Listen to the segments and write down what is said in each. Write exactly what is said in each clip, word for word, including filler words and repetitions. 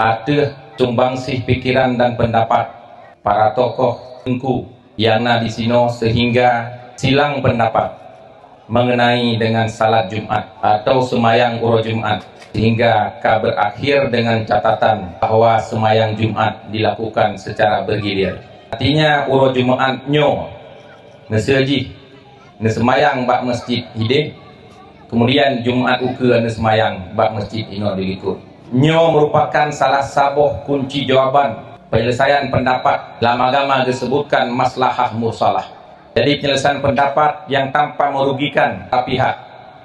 ateueh sumbangsih pikiran dan pendapat para tokoh teungku nyang na disinoe sehingga silang pendapat mengenai dengan salat Jumat atau seumayang uroe Jumat, sehingga ka berakhir dengan catatan bahwa seumayang Jumat dilakukan secara bergilir. Artinya, uroe Jumat nyoe neuseuh jih neuseumayang bak masjid hideh, kemudian Jumat ukeue neuseumayang bak masjid inoe di likot. Nyoe merupakan salah saboh kunci jawaban penyelesaian pendapat lam agama disebutkan maslahah mursalah. Jadi, penyelesaian pendapat yang tanpa merugikan pihak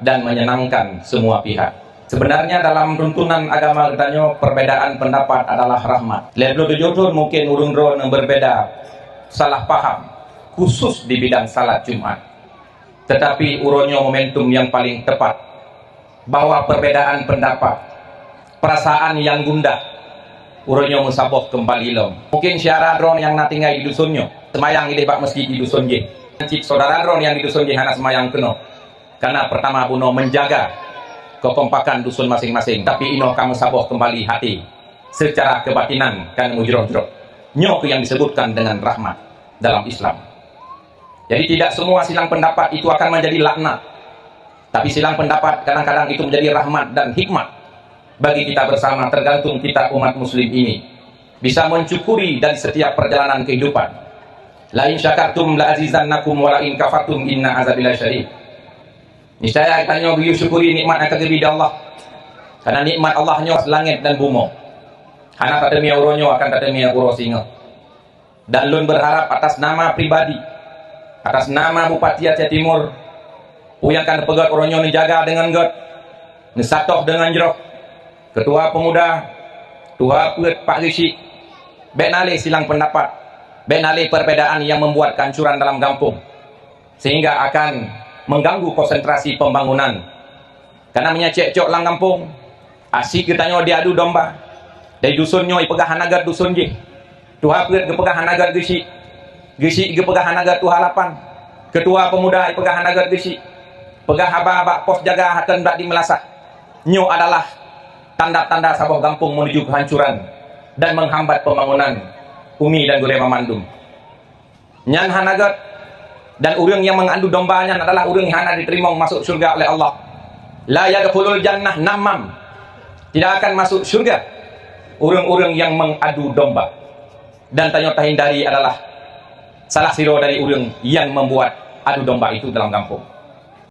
dan menyenangkan semua pihak. Sebenarnya, dalam tuntunan agama geutanyoe, perbedaan pendapat adalah rahmat. Lhèe ploh tujoh thon mungkin ureueng droeneuh berbeda, salah paham, khusus di bidang salat Jumat. Tetapi uroe nyoe momentum yang paling tepat bahwa perbedaan pendapat, perasaan yang gundah, uroe nyoe meusaboh keumbali lom. Mungkin syedara droeneuh nyang na tinggai di dusun nyoe, seumayang ideh bak masjid di dusun jih. Cit syedara droeneuh nyang di dusun jih hana seumayang keunoe. Karena pertama bunoe menjaga kekompakan dusun masing-masing, tapi inoe ka meusaboh keumbali hati secara kebatinan, ka meujroh-jroh. Nyoe keuh yang disebutkan dengan rahmat dalam Islam. Jadi, tidak semua silang pendapat itu akan menjadi laknat. Tapi silang pendapat kadang-kadang itu menjadi rahmat dan hikmat bagi kita bersama, tergantung kita umat muslim ini bisa mensyukuri dari setiap perjalanan kehidupan. "La in syakartum la azidannakum wa la in kafartum inna azabi lasyadid." Niscaya geutanyoe geuyue syukuri nikmat nyang ka geubri di Allah. Karena nikmat Allah nyoe langét dan bumoe. Hana tateumé uroe nyoe akan tateumé uroe singoh. Dan lôn berharap atas nama pribadi, atas nama Bupati Aceh Timur, peue nyang ka neupeugét uroe nyoe neujaga deungon gét, neusatoh deungon jroh. Ketua Pemuda, tuha peuet Pak Geuchik, bèk na lé silang pendapat, bèk na lé perbedaan yang membuat kehancuran dalam gampông, sehingga akan mengganggu konsentrasi pembangunan. Karena meunyo cekcok lam gampông, asyik geutanyoe diadu domba. Dari dusun nyoe ipeugah hana gét dusun jih. Tuha peuet geupeugah hana gét Geuchik. Geuchik geupeugah hana gét Tuha Lapan. Ketua Pemuda ipeugah hana gét Geuchik. Peugah haba bak pos jaga hakon bak di meulasah. Nyoe adalah tanda-tanda saboh gampông menuju kehancuran dan menghambat pembangunan umi dan gurée mamandum. Nyan hana gét. Dan ureuëng nyang mengadu domba nyan adalah ureuëng nyang hana jiteurimong masuk syurga oleh Allah. "La yadkhulul jannah namam." Tidak akan masuk syurga ureuëng-ureuëng nyang mengadu domba. Dan tanyoe tahindari adalah salah sidroe dari ureuëng nyang membuat adu domba itu dalam gampông.